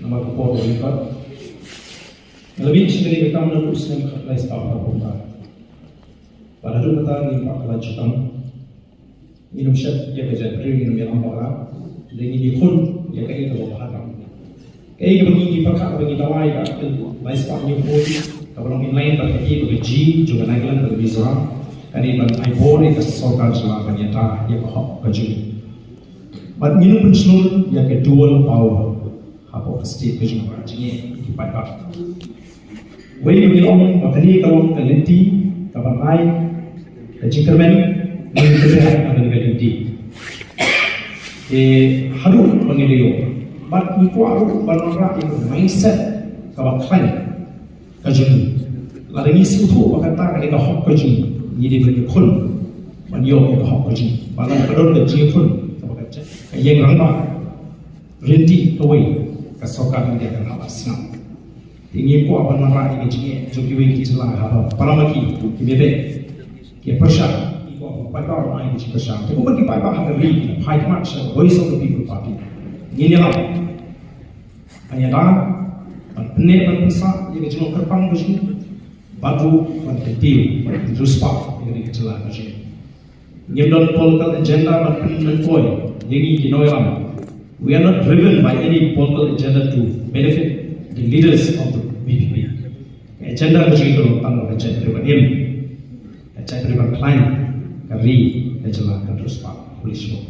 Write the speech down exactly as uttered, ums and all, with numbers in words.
Ba ka por ka ïa ka. Nga la mih sha kane ka kam naduh u snem khatlai spah phra phew phra. Bad haduh mynta ngim pat kylla jutang. Ngin ym shet ïa ka jaitbynriew, ngin ym ïalam bakla. Te ngin ïakhun ïa kaei kaba bha tam. Kaei kaba ngi, ngi pyrkhat ba ngi dawa ïa ka Article lai spah hynñiew phew kaba long in line bad kaei kaba ka jing jong ka Nagaland bad ka Mizoram. Kane ban ai bor ïa ka sorkar jylla ban ïada ïa ka hok ka jong ngi. Bad ngin ym pynshlur ïa ka dual power hapoh ka state ka jong ngi, ki paidbah. Wei ruh ngi ong ba kane ka long ka lynti kaban ai ka jingkyrmen, ngi kyrmen ha kane ka lynti. Te haduh ba ngi la ïoh, bad ngi kwah ruh ban wanrah ïa ka mindset kaba khlaiñ ka jong ngi. Lada ngi sngewthuh ba kata ka dei ka hok ka jong ngi, ngi dei ban ïakhun ban ïoh ïa ka hok ka jong ngi. Ba lada ka don ka jingïakhun kaba ka jait, ka ïeng rangbah, ryntih kawei ka sorkar India kan hap ban sngap. Te ngim kwah ban wanrah ïa ka jingeh jong kiwei ki jylla haba para ma ki, ki mebeh, ki pyrshah, ki kwah ban paidbah ban ai ka jingpyrshah. Te kumba ki paidbah ha ka ri ki phai khmat sha Voice of the People Party, ngin ïalam ban ïada, ban pynneh, ban pynsah ïa ka jinglong kyrpang ka jong ngi, bad ruh ban kyntiew, ban pynriewspah ïa ka jylla ka jong ngi. Ngim don political agenda ban pynpoi ïa ngi ki nongïalam. We are not driven by any political agenda to benefit the leaders of the V P P. Ka agenda ka jong ngi ka long tang ba ka jaitbynriew ban im, ka jaitbynriew ban khlaiñ, ka ri, ka jylla kan riewspah. Khublei shibun.